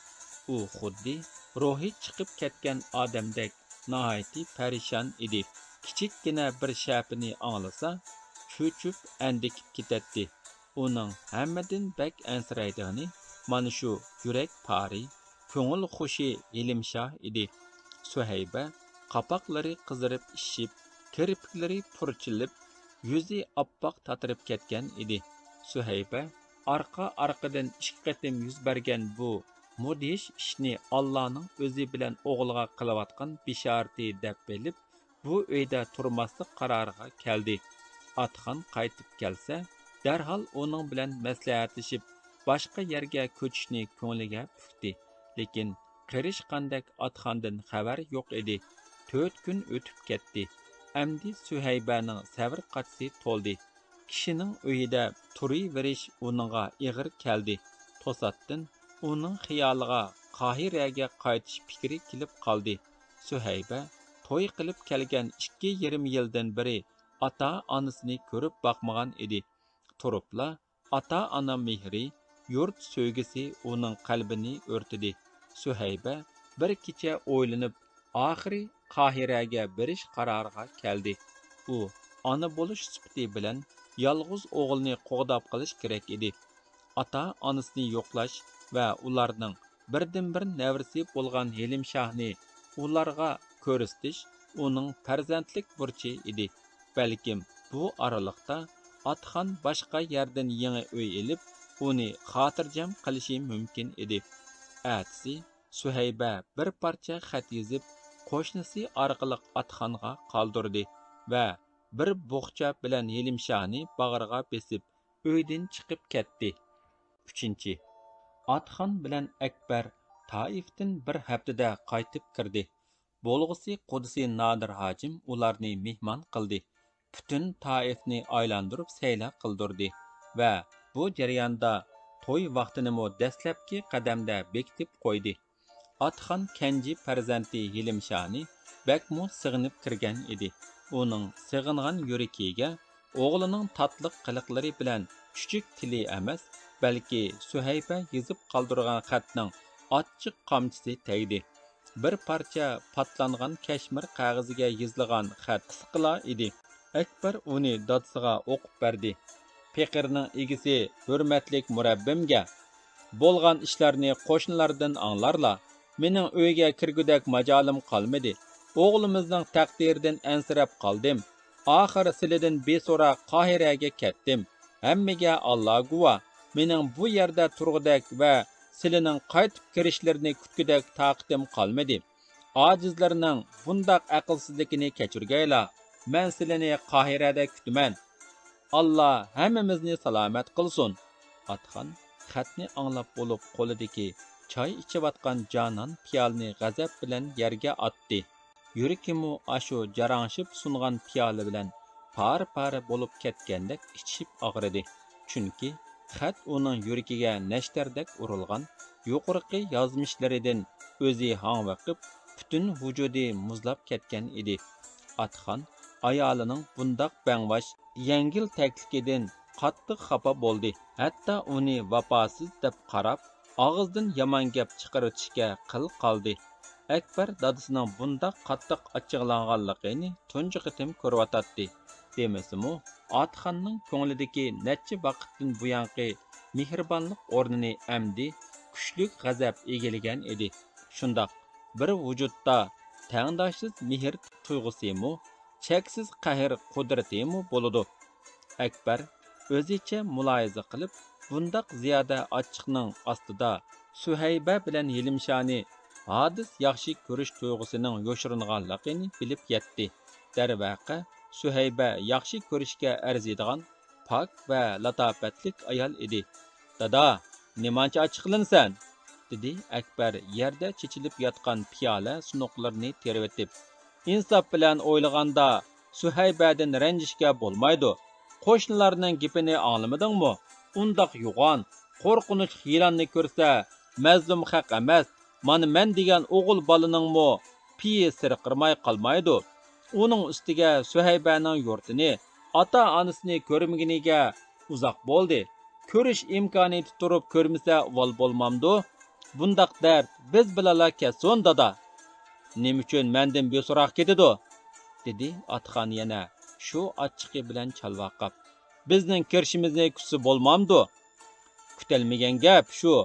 ئۇ خۇددى روھى چىقىپ كەتكەن ئادەمدەك ناھايىتى پەرىشان ئىدى. كىچىككىنە بىر شەپىنى ئاڭلىسا، چۆچۈپ ئەندىكىپ كېتەتتى. ئۇنىڭ ھەممىدىن بەك ئەنسىرەيدىغىنى مانا شۇ يۈرەك پارى، كۆڭۈل خۇشى ھېلىمشاھ ئىدى. سۈھەيبە قاپاقلىرى قىزىرىپ ئىششىپ، كىرپىكلىرى پۇرچىلىپ، يۈزى ئاپئاق تاتىرىپ كەتكەن ئىدى. سۈھەيبە ئارقا-ئارقىدىن ئىككى قېتىم يۈز بەرگەن بۇ مۇدھىش ئىشنى ئاللانىڭ ئۆزى بىلەن ئوغلىغا قىلىۋاتقان بېشارىتى دەپ بىلىپ، بۇ ئۆيدە تۇرماسلىق قارارىغا كەلدى. ئاتىخان قايتىپ كەلسە، دەرھال ئۇنىڭ بىلەن مەسلىھەتلىشىپ، باشقا يەرگە كۆچۈشنى كۆڭلىگە پۈكتى. لېكىن قېرىشقاندەك ئاتىخاندىن خەۋەر يوق ئىدى. تۆت كۈن ئۆتۈپ كەتتى. ئەمدى سۈھەيبەنىڭ سەۋر قاچىسى تولدى. كىشىنىڭ ئۆيىدە تۇرۇۋېرىش ئۇنىڭغا ئېغىر كەلدى. توساتتىن ئۇنىڭ خىيالىغا قاھىرەگە قايتىش پىكرى كېلىپ قالدى. سۈھەيبە توي قىلىپ كەلگەن ئىككى يېرىم يىلدىن بېرى ئاتا-ئانىسىنى كۆرۈپ باقمىغان ئىدى. تۇرۇپلا ئاتا-ئانا مېھرى، يۇرت سۆيگۈسى ئۇنىڭ قەلبىنى ئۆرتىدى. سۈھەيبە بىر كېچە ئويلىنىپ، ئاخىرى قاھىرەگە بېرىش قارارىغا كەلدى. ئۇ ئانا بولۇش سۈپىتى بىلەن يالغۇز ئوغلىنى قوغداپ قېلىش كېرەك ئىدى. ئاتا-ئانىسىنى يوقلاش ۋە ئۇلارنىڭ بىردىنبىر نەۋرىسى بولغان ھېلىمشاھنى ئۇلارغا كۆرسىتىش ئۇنىڭ پەرزەنتلىك بۇرچى ئىدى. بەلكىم بۇ ئارىلىقتا ئاتىخان باشقا يەردىن يېڭى ئۆي ئېلىپ، ئۇنى خاتىرجەم قىلىشى مۇمكىن ئىدى. ئەتىسى سۈھەيبە بىر پارچە خەت يېزىپ، قوشنىسى ئارقىلىق ئاتىخانغا قالدۇردى ۋە بىر بوخچا بىلەن ھېلىمشانى باغرىغا بېسىپ، ئۆيدىن چىقىپ كەتتى. ئۈچىنچى، ئاتىخان بىلەن ئەكبەر تائىفتىن بىر ھەپتىدە قايتىپ كىردى. بولغۇسى قۇدىسى نادىر ھاجىم ئۇلارنى مېھمان قىلدى. پۈتۈن تائىفنى ئايلاندۇرۇپ سەيلە قىلدۇردى ۋە بۇ جەرياندا توي ۋاقتىنىمۇ دەسلەپكى قەدەمدە بېكىتىپ قويدى. ئاتىخان كەنجى پەرزەنتى ھېلىمشانى بەكمۇ سېغىنىپ كىرگەن ئىدى. ئۇنىڭ سېغىنغان يۈرىكىگە ئوغلىنىڭ تاتلىق قىلىقلىرى بىلەن چۈچۈك تىلى ئەمەس، بەلكى سۈھەيبە يېزىپ قالدۇرغان خەتنىڭ ئاچچىق قامچىسى تەگدى. بىر پارچە پاتلانغان كەشمىر قەغىزىگە يېزىلغان خەت قىسقىلا ئىدى. ئەكبەر ئۇنى دادىسىغا ئوقۇپ بەردى. پېقىرنىڭ ئىگىسى ھۆرمەتلىك مۇرەببىمگە، بولغان ئىشلارنى قوشنىلاردىن ئاڭلارلا. مېنىڭ ئۆيگە كىرگۈدەك ماجالىم قالمىدى. ئوغلىمىزنىڭ تەقدىرىدىن ئەنسىرەپ قالدىم. ئاخىر سىلىدىن بىسوراق قاھىرەگە كەتتىم. ھەممىگە ئاللا گۇۋاھ، مېنىڭ بۇ يەردە تۇرغۇدەك ۋە سىلىنىڭ قايتىپ كىرىشلىرىنى كۈتكۈدەك تاقىتىم قالمىدى. ئاجىزلارنىڭ بۇنداق ئەقىلسىزلىكىنى كەچۈرگەيلا، مەن سىلىنى قاھىرەدە كۈتىمەن. ئاللا ھەممىمىزنى سالامەت قىلسۇن. ئاتىخان خەتنى ئاڭلاپ بولۇپ قولىدىكى چاي ئىچىۋاتقان جانان پىيالىنى غەزەپ بىلەن يەرگە ئاتتى. يۈرىكىمۇ ئاشۇ جاراڭشىپ سۇنغان پىيالە بىلەن پارە-پارە بولۇپ كەتكەندەك ئىچىپ ئاغرىدى. چۈنكى خەت ئۇنىڭ يۈرىكىگە نەشتەردەك ئۇرۇلغان، يۇقىرىقى يازمىشلىرىدىن ئۆزى ھاڭۋېقىپ، پۈتۈن ۋۇجۇدى مۇزلاپ كەتكەن ئىدى. ئاتىخان ئايالىنىڭ بۇنداق بەڭباش، يەڭگىل تەكلىكىدىن قاتتىق خاپا بولدى. ھەتتا ئۇنى ۋاپاسىز دەپ قاراپ، ئاغزىدىن يامان گەپ چىقىرىۋېتىشكە قىل قالدى. ئەكبەر دادىسىنىڭ بۇنداق قاتتىق ئاچچىقلانغانلىقىنى تۇنجى قېتىم كۆرۈۋاتاتتى. دېمىسىمۇ، ئاتىخاننىڭ كۆڭلىدىكى نەچچە ۋاقىتتىن بۇيانقى مېھرىبانلىق ئورنىنى ئەمدى كۈچلۈك غەزەپ ئىگىلىگەن ئىدى. شۇنداق بىر ۋۇجۇدتا تەڭداشسىز مېھىر تۇيغۇسىمۇ، چەكسىز قەھر قۇدرىتىمۇ بولىدۇ. ئەكبەر ئۆزىچە مۇلاھىزە قىلىپ، بۇنداق زىيادە ئاچچىقنىڭ ئاستىدا سۈھەيبە بىلەن ھېلىمشانى ھادىس ياخشى كۆرۈش تۇيغۇسىنىڭ يوشۇرۇنغانلىقىنى بىلىپ يەتتى. دەرۋەقە، سۈھەيبە ياخشى كۆرۈشكە ئەرزىيدىغان پاك ۋە لاتاپەتلىك ئايال ئىدى. دادا، نېمانچە ئاچچىقلىنىسەن؟ دېدى ئەكبەر يەردە چېچىلىپ ياتقان پىيالە سۇنۇقلىرىنى تېرىۋېتىپ. ئىنساپ بىلەن ئويلىغاندا، سۈھەيبەدىن رەنجىشكە بولمايدۇ. قوشنىلارنىڭ گېپىنى ئاڭلىمىدىڭمۇ؟ ئۇنداق يوغان، قورقۇنچلۇق يىلاننى كۆرسە، مەزلۇم خەق ئەمەس، مانا مەن دېگەن ئوغۇل بالىنىڭمۇ پېيى سىرقىرىماي قالمايدۇ. ئۇنىڭ ئۈستىگە سۈھەيبەنىڭ يۇرتىنى، ئاتا-ئانىسىنى كۆرمىگىنىگە ئۇزاق بولدى. كۆرۈش ئىمكانىيىتى تۇرۇپ كۆرمىسە ئۇۋال بولمامدۇ؟ بۇنداق دەرد بىز بىلەنلا كەتسۇن، دادا. نېمە ئۈچۈن مەندىن بىسوراق كېتىدۇ؟ دېدى ئاتىخان يەنە شۇ ئاچچىقى بىلەن چالۋاقاپ. بىزنىڭ كىرىشىمىزنى كۈتسە بولمامدۇ؟ كۈتەلمىگەن گەپ شۇ،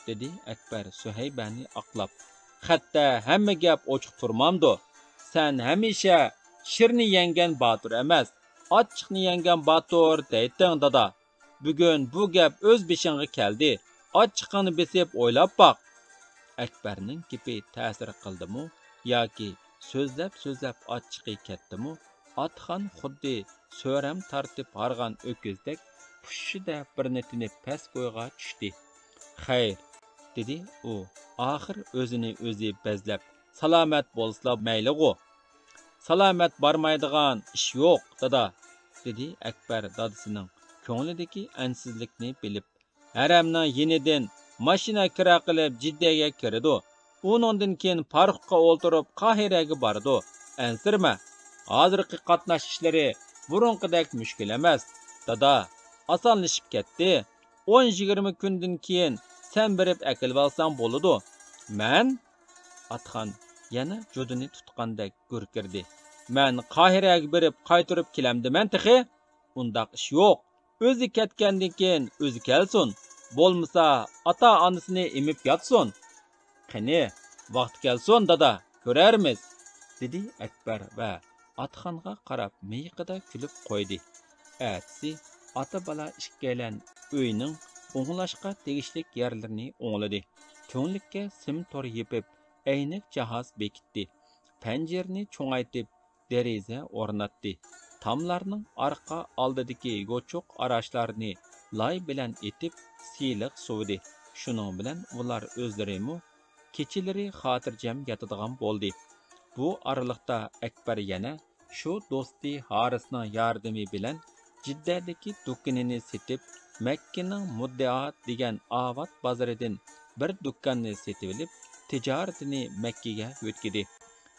دېدى ئەكبەر سۈھەيبەنى ئاقلاپ. خەتتە ھەممە گەپ ئوچۇق تۇرمامدۇ؟ سەن ھەمىشە شىرنى يەڭگەن باتۇر ئەمەس، ئاچچىقنى يەڭگەن باتۇر دەيتتىڭ، دادا. بۈگۈن بۇ گەپ ئۆز بېشىڭغا كەلدى. ئاچچىقىڭنى بېسىپ ئويلاپ باق. ئەكبەرنىڭ گېپى تەسىر قىلدىمۇ ياكى سۆزلەپ-سۆزلەپ ئاچچىقى كەتتىمۇ، ئاتىخان خۇددى سۆرەم تارتىپ ھارغان ئۆكۈزدەك پۇششىدە بىرنى تېنىپ پەس كويغا چۈشتى. خەير، دېدى ئۇ ئاخىر ئۆزىنى ئۆزى بەزلەپ، سالامەت بولسىلا مەيلىغۇ. سالامەت بارمايدىغان ئىش يوق، دادا، دېدى ئەكبەر دادىسىنىڭ كۆڭلىدىكى ئەنسىزلىكنى بىلىپ. ھەرەمنىڭ يېنىدىن ماشىنا كىرا قىلىپ جىددەگە كىرىدۇ. ئۇنىڭدىن كېيىن پاراخوتقا ئولتۇرۇپ قاھىرەگە بارىدۇ. ئەنسىرىمە. ھازىرقى قاتناش ئىشلىرى بۇرۇنقىدەك مۈشكۈل ئەمەس. دادا، ئاسانلىشىپ كەتتى. ئون يىگىرمە كۈندىن كېيىن سەن بېرىپ ئەكېلىۋالساڭ بولىدۇ. مەن؟ ئاتىخان يەنە جۇدىنى تۇتقاندەك گۈركىرىدى. مەن قاھىرەگە بېرىپ قايتۇرۇپ كېلەمدىمەن تېخى؟ ئۇنداق ئىش يوق. ئۆزى كەتكەندىن كېيىن ئۆزى كەلسۇن. بولمىسا ئاتا-ئانىسىنى ئېمىپ ياتسۇن. قېنى، ۋاقتى كەلسۇن، دادا، كۆرەرمىز. دېدى ئەكبەر ۋە ئاتىخانغا قاراپ مىيىقىدا كۈلۈپ قويدى. ئەتىسى ئاتا-بالا ئىككىيلەن ئۆينىڭ ئوڭلاشقا تېگىشلىك يەرلىرىنى ئوڭلىدى. تۈڭلۈككە سىم تور يېپىپ، ئەينەك جاھاز بېكىتتى. پەنجىرىنى چوڭايتىپ، دېرىزە ئورناتتى. تاملارنىڭ ئارقا ئالدىدىكى يوچۇق ئاراچلارنى لاي بىلەن ئېتىپ، سىلىق سۇۋىدى. شۇنىڭ بىلەن ئۇلار ئۆزلىرىمۇ كېچىلىرى خاتىرجەم ياتىدىغان بولدى. بۇ ئارىلىقتا ئەكبەر يەنە شۇ دوستى ھارىسنىڭ ياردىمى بىلەن جىددەدىكى دۇكىنىنى سېتىپ، مەككىنىڭ مۇددىئا دېگەن ئاۋات بازىرىدىن بىر دۇكاننى سېتىۋېلىپ، تىجارىتىنى مەككىگە يۆتكىدى.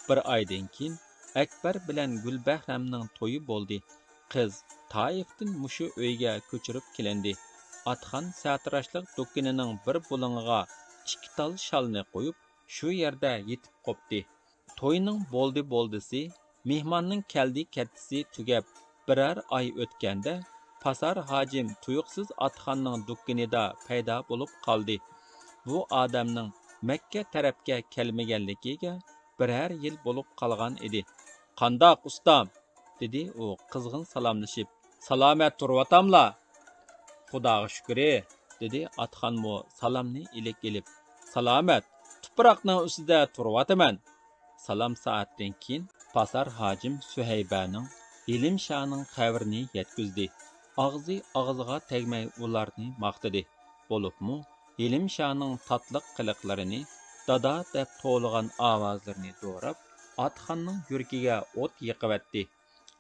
بىر ئايدىن كېيىن ئەكبەر بىلەن گۈلبەھرەمنىڭ تويى بولدى. قىز تائىفتىن مۇشۇ ئۆيگە كۆچۈرۈپ كېلىندى. ئاتخان سەتىراشلىق دۇكىنىنىڭ بىر بۇلۇڭىغا ئىككى تال شالنى قويۇپ، شۇ يەردە يېتىپ قوپتى. توينىڭ بولدى-بولدىسى، مېھماننىڭ كەلدى-كەتتىسى تۈگەپ، بىرەر ئاي ئۆتكەندە، پاسار ھاجىم تۇيۇقسىز ئاتخاننىڭ دۇكىنىدا پەيدا بولۇپ قالدى. بۇ ئادەمنىڭ مەككە تەرەپكە كەلمىگەنلىكىگە بىرەر يىل بولۇپ قالغان ئىدى. «قانداق، ئۇستام؟» دېدى ئۇ قىزغىن سالاملىشىپ. «سالامەت تۇرۇۋاتاملا؟» «خۇداغا شۈكرى»، دېدى ئاتخانمۇ سالامنى ئىلىك ئېلىپ. «سالامەت، تۇپراقنىڭ ئۈستىدە تۇرۇۋاتىمەن.» سالام سائەتتىن كېيىن پاسار ھاجىم سۈھەيبەنىڭ، ھېلىمشانىڭ خەۋىرىنى يەتكۈزدى. ئاغزى ئاغزىغا تەگمەي ئۇلارنى ماختىدى. بولۇپمۇ ھېلىمشانىڭ تاتلىق قىلىقلىرىنى، دادا دەپ توۋلىغان ئاۋازلىرىنى دوراپ، ئاتخاننىڭ يۈرىكىگە ئوت يېقىۋەتتى.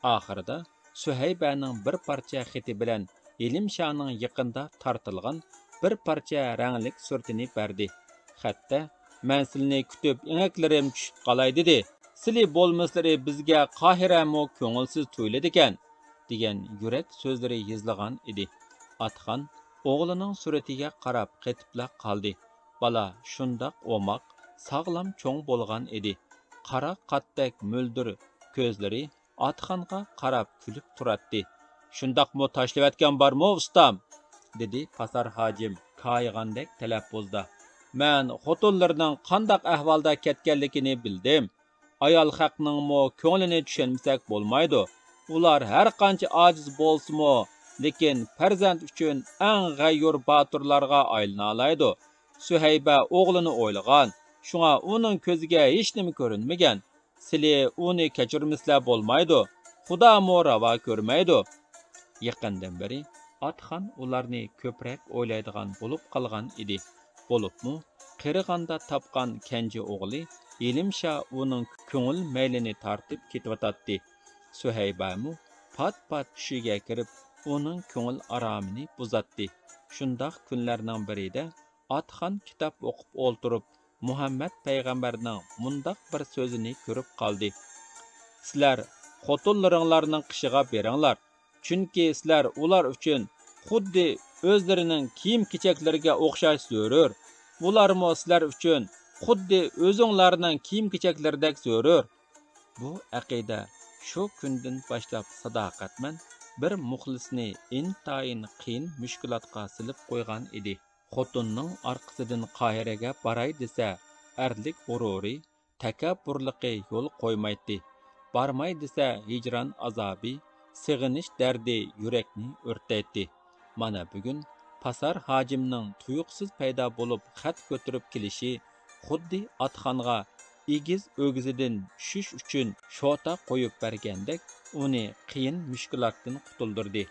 ئاخىرىدا سۈھەيبەنىڭ بىر پارچە خېتى بىلەن ھېلىمشانىڭ يېقىندا تارتىلغان بىر پارچە رەڭلىك سۈرىتىنى بەردى. خەتتە، «مەن سىلىنى كۈتۈپ، ئېڭەكلىرىم چۈشۈپ قالاي دېدى. سىلى بولمىسىلىرى بىزگە قاھىرەمۇ كۆڭۈلسىز تۇيۇلىدىكەن» دېگەن يۈرەك سۆزلىرى يېزىلغان ئىدى. ئاتخان ئوغلىنىڭ سۈرىتىگە قاراپ قېتىپلا قالدى. بالا شۇنداق ئوماق، ساغلام چوڭ بولغان ئىدى. قارا قاتتەك مۆلدۈر كۆزلىرى ئاتخانغا قاراپ كۈلۈپ تۇراتتى. «شۇنداقمۇ تاشلىۋەتكەن بارمۇ، ئۇستام؟» دېدى پاسار ھاجىم كايىغاندەك تەلەپپۇزدا. «مەن خوتۇنلىرىنىڭ قانداق ئەھۋالدا كەتكەنلىكىنى بىلدىم. ئايال خەقنىڭمۇ كۆڭلىنى چۈشەنمىسەك بولمايدۇ. ئۇلار ھەرقانچە ئاجىز بولسىمۇ، لېكىن پەرزەنت ئۈچۈن ئەڭ غەييۇر باتۇرلارغا ئايلىنالايدۇ. سۈھەيبە ئوغلىنى ئويلىغان، شۇڭا ئۇنىڭ كۆزىگە ھېچنېمە كۆرۈنمىگەن. سىلى ئۇنى كەچۈرمىسىلە بولمايدۇ، خۇدامۇ راۋا كۆرمەيدۇ.» يېقىندىن بېرى ئاتخان ئۇلارنى كۆپرەك ئويلايدىغان بولۇپ قالغان ئىدى. بولۇپمۇ قېرىغاندا تاپقان كەنجى ئوغلى ھېلىمشا ئۇنىڭ كۆڭۈل مەيلىنى تارتىپ كېتىۋاتاتتى. سۈھەيبەمۇ پات-پات چۈشىگە كىرىپ، ئۇنىڭ كۆڭۈل ئارامىنى بۇزاتتى. شۇنداق كۈنلەرنىڭ بىرىدە ئاتخان كىتاب ئوقۇپ ئولتۇرۇپ، مۇھەممەد پەيغەمبەرنىڭ مۇنداق بىر سۆزىنى كۆرۈپ قالدى: «سىلەر خوتۇنلىرىڭلارنىڭ قېشىغا بېرىڭلار، چۈنكى سىلەر ئۇلار ئۈچۈن خۇددى ئۆزلىرىنىڭ كىيىم-كېچەكلىرىگە ئوخشاش زۆرۈر. ئۇلارمۇ سىلەر ئۈچۈن خۇددى ئۆزۈڭلارنىڭ كىيىم-كېچەكلىرىدەك زۆرۈر.» بۇ ئەقىدە شۇ كۈندىن باشلاپ ساداقەتمەن بىر مۇخلىسنى ئىنتايىن قىيىن مۈشكۈلاتقا سېلىپ قويغان ئىدى. خوتۇننىڭ ئارقىسىدىن قاھىرەگە باراي دېسە، ئەرلىك غۇرۇرى، تەكەببۇرلۇقى يول قويمايتتى. بارماي دېسە، ھىجران ئازابى، سېغىنىش دەردى يۈرەكنى ئۆرتەيتتى. مانا بۈگۈن پاسار ھاجىمنىڭ تۇيۇقسىز پەيدا بولۇپ خەت كۆتۈرۈپ كېلىشى خۇددى ئاتخانغا ئېگىز ئۆگزىدىن چۈشۈش ئۈچۈن شوتا قويۇپ بەرگەندەك ئۇنى قىيىن مۈشكۈلاتتىن قۇتۇلدۇردى.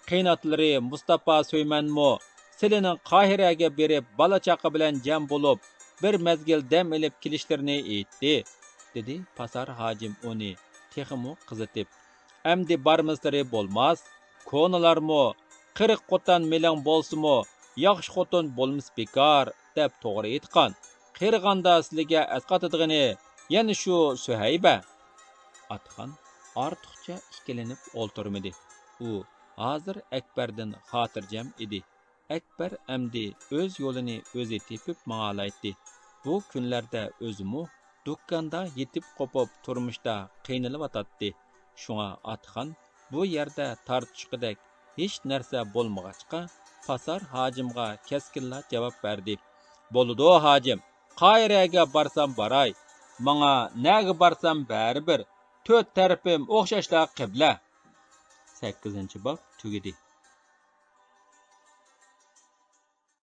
قېيىنئاتىلىرى مۇستاپا سۆيمەنمۇ سىلىنىڭ قاھىرەگە بېرىپ بالا-چاقا بىلەن جەم بولۇپ، بىر مەزگىل دەم ئېلىپ كېلىشلىرىنى ئېيتتى، دېدى پاسار ھاجىم ئۇنى تېخىمۇ قىزىتىپ. ئەمدى بارمىسىلىرى بولماس. كونىلارمۇ، «قىرىق قوتان مېلىڭ بولسىمۇ، ياخشى خوتۇن بولمىسا بىكار» دەپ توغرا ئېيتقان. قېرىغاندا سىلىگە ئەسقاتىدىغىنى يەنە شۇ سۈھەيبە. ئاتخان ئارتۇقچە ئىككىلىنىپ ئولتۇرمىدى. ئۇ ھازىر ئەكبەردىن خاتىرجەم ئىدى. ئەكبەر ئەمدى ئۆز يولىنى ئۆزى تېپىپ ماڭالايتتى. بۇ كۈنلەردە ئۆزىمۇ دۇكاندا يېتىپ قوپۇپ تۇرمۇشتا قىينىلىۋاتاتتى. شۇڭا ئاتخان بۇ يەردە تارتىشقۇدەك ھېچ نەرسە بولمىغاچقا، پاسار ھاجىمغا كەسكىنلا جاۋاب بەردى: «بولىدۇ ھاجىم، قاھىرەگە بارسام باراي، ماڭا نەگە بارسام بەرىبىر، تۆت تەرىپىم ئوخشاشلا قىبلە. سەككىزىنچى باب تۈگىدى.